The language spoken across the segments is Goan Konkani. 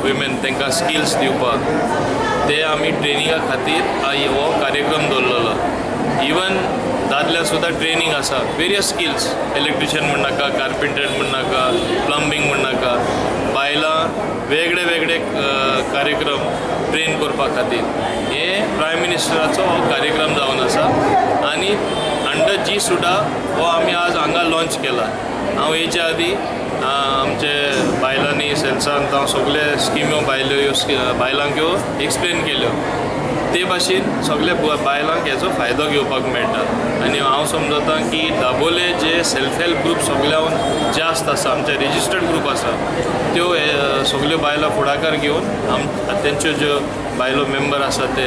वुमेन तांकां स्किल्स दिवपाक ते आमी ट्रेनिंगा खातीर हो कार्यक्रम दवरलेलो. इवन दादल्या सुद्दां ट्रेनिंग आसा, वेरियस स्किल्स, इलेक्ट्रिशियन म्हणनाका, कार्पेंटर म्हणनाका, प्लंबींग म्हणनाका, बायलां वेगळे वेगळे कार्यक्रम ट्रेन करपा खातीर हे प्रायम मिनिस्टराचो हो कार्यक्रम जावन आसा आनी अंडर जी सुडा हो आमी आज हांगा लॉंच केला. हांव हेच्या आदी आमचे बायलांनी सेल्सान हांव सगळे स्किम्यो बायल्यो ह्यो बायलांक ह्यो एक्सप्लेन केल्यो, ते भाशेन सगळे बायलांक हेचो फायदो घेवपाक मेळटा. आनी हांव समजता की दाबोले जे सेल्फ हेल्प ग्रूप सगळ्याहून जास्त आसा, आमचे रेजिस्टर्ड ग्रूप आसा, त्यो सगळ्यो बायलां फुडाकार घेवन तेंच्यो ज्यो बायलो मेंबर आसा ते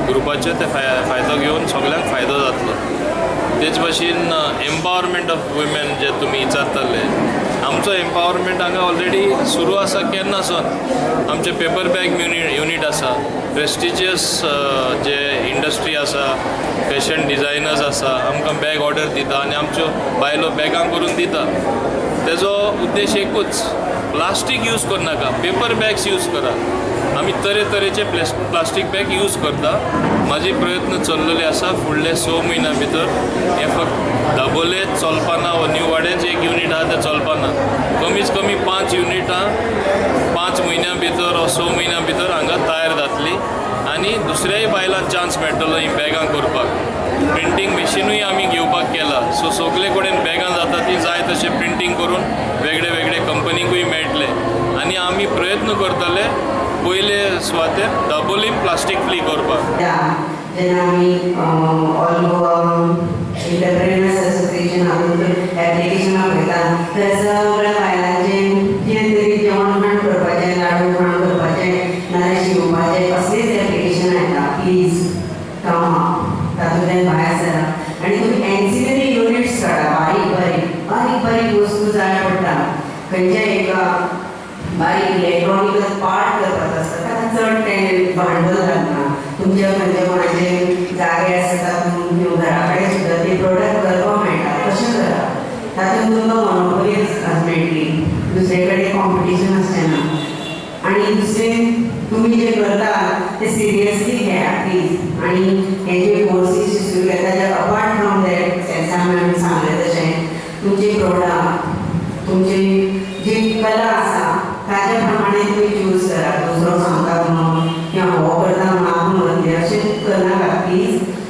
ग्रुपाच्यो ते फायदो घेवन सगळ्यांक फायदो जातलो. तेच भाशेन एम्पावरमेंट ऑफ वुमेन जे तुमी विचारताले, आमचो एम्पावरमेंट हांगा ऑलरेडी सुरू आसा केन्ना सावन. आमचे पेपर बॅग युनीट आसा, प्रेस्टिजियस जे इंडस्ट्री आसा, फॅशन डिझायनर्स आसा, आमकां बॅग ऑर्डर दिता आनी आमच्यो बायलो बॅगां करून दिता. तेजो उद्देश एकूच, प्लास्टीक यूज करनाका, पेपर बॅग्स यूज करा. आमी तरेतरेचे प्लास्टीक बॅग यूज करता. म्हाजे प्रयत्न चल्लेले आसा फुडले 6 म्हयन्या भितर हे फक्त दाबोले चलपाना वा न्यू वाडेच एक युनीट आसा तें चलपाना, कमीत कमी 5 युनिटां 5 म्हयन्या भितर वा 6 म्हयन्या भितर हांगा तयार जातली आनी दुसऱ्याय बायलांक चान्स मेळटलो ही बॅगां करपाक. प्रिंटींग मशिनूय आमी घेवपाक केला, सो सगळे कडेन बॅगां जाता ती जाय तशें प्रिंटींग करून वेगळे वेगळे कंपनीकूय मेळटले. आनी आमी प्रयत्न करतले पयले सुवातेर दाबोलीम प्लास्टीक फ्री करपाक. जेन्ना आमी ऑल गोवा एंटरप्रेन्युअर्स असोसिएशन हातूंत एप्लिकेशनां पळयता तर सगळ्या बायलांचें कितें तरी जेवण खाण करपाचें, लाडू खाण करपाचें, नाजाल्यार शिंवपाचें, असलीच एप्लिकेशनां येता. प्लीज कम तातूंतल्यान भायर सरा आनी तुमी एन्सिलरी युनिट्स काडा. बारीक बारीक बारीक बारीक वस्तू जाय पडटा, खंयच्या एक बारीक इलेक्ट्रॉनिकल पार्ट करपाचो आसता ताका चड तें भांडवल लागना. तुमच्या खंयच्या कोणाचे जागे आसता तातूंत घरा कडेन सुद्दां ते प्रोडक्ट करपाक मेळटा, तशें करा. तातूंत तुमकां मोनोपोली मेळटली, दुसरे कडेन कॉम्पिटिशन आसचें ना. आनी दुसरें तुमी जें करता तें सिरियसली घेया प्लीज. आनी हे जे कोर्सीस